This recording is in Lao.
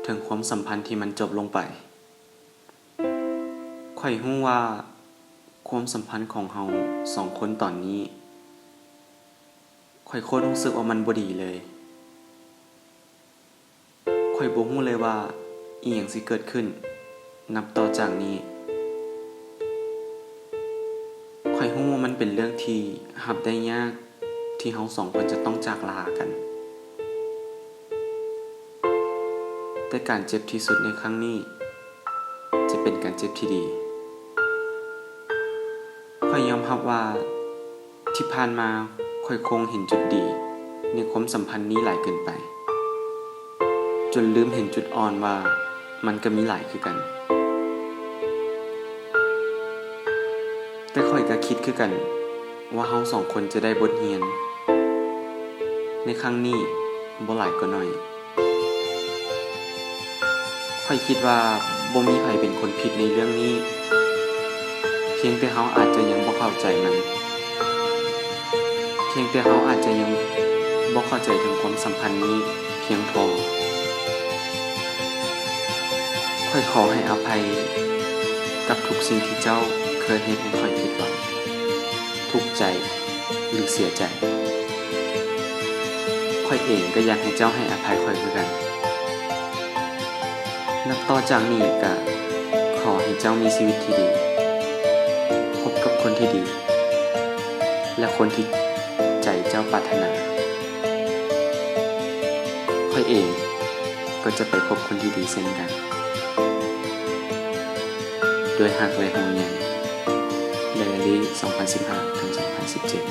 ເຖິງຄວາມສຳພັນທີ່ມັນຈົບລົງໄປ. ຂ້ອຍຮູ້ວ່າຄວາມສຳພັນຂອງເຮົາສອງຄົນຕອນນີ້ ຂ້ອຍໂຄດຮູ້ສຶກວ່າມັນບໍ່ດີເລີຍ. ຂ້ອຍບໍ່ຮູ້ເລີຍວ່າອີ່ຫຍັງຊິເກີດຂຶ້ນນັບຕໍ່ຈາກນີ້. ຂ້ອຍຮູ້ວ່າມັນເປັນເລື່ອງທີ່ຮັບໄດ້ຍາກ ທີ່ເຮົາສອງຄົນຈະຕ້ອງຈາກລາກັນ. ແຕ່ການເຈັບທີ່ສຸດໃນຄັ້ງນີ້ ຈະເປັນການເຈັບທີ່ດີ. ຂ້ອຍຍອມຮັບວ່າທີ່ຜ່ານມາຂ້ອຍຄົງເຫັນຈຸດດີໃນຄວາມສຳພັນນີ້ຫຼາຍເກີນໄປ ຈົນລືມເຫັນຈຸດອ່ອນວ່າມັນກໍມີຫຼາຍຄືກັນ. ແຕ່ຂ້ອຍກໍຄິດຄືກັນວ່າເຮົາສອງຄົນຈະໄດ້ບົດຮຽນໃນຄັ້ງນີ້ບໍ່ຫຼາຍກໍໜ້ອຍ. ຂ້ອຍຄິດວ່າບໍ່ມີໃຜເປັນຄົນຜິດໃນເລື່ອງນີ້, ພຽງແຕ່ເຮົາອາດຈະຍັງບໍ່ເຂົ້າໃຈມັນ, ພຽງແຕ່ເຮົາອາດຈະຍັງບໍ່ເຂົ້າໃຈເຖິງຄວາມສຳພັນນີ້ພຽງພໍ. ຂ້ອຍຂໍໃຫ້ອະໄພກັບທຸກສິ່ງທີ່ເຈົ້າເຄີຍເຮັດໃຫ້ຂ້ອຍຜິດຫວັງ, ທຸກໃຈ ຫຼື ເສຍໃຈ. ຂ້ອຍເອງກໍຢາກໃຫ້ເຈົ້າໃຫ້ອະໄພຂ້ອຍຄືກັນ. ນັບຕໍ່ຈາກນີ້ກໍຂໍໃຫ້ເຈົ້າມີຊີວິດທີ່ດີ, ພົບກັບຄົນທີ່ດີ ແລະ ຄົນທີ່ໃຈເຈົ້າປາດຖະໜາ. ຂ້ອຍເອງກໍຈະໄປພົບຄົນທີ່ດີເຊັ່ນກັນ. ດ້ວຍຮັກ ແລະ ຫ່ວງໃຍ. ໄດອາຣີ ສອງພັນສິບຫ້າ ເຖິງ ສອງພັນສິບເຈັດ.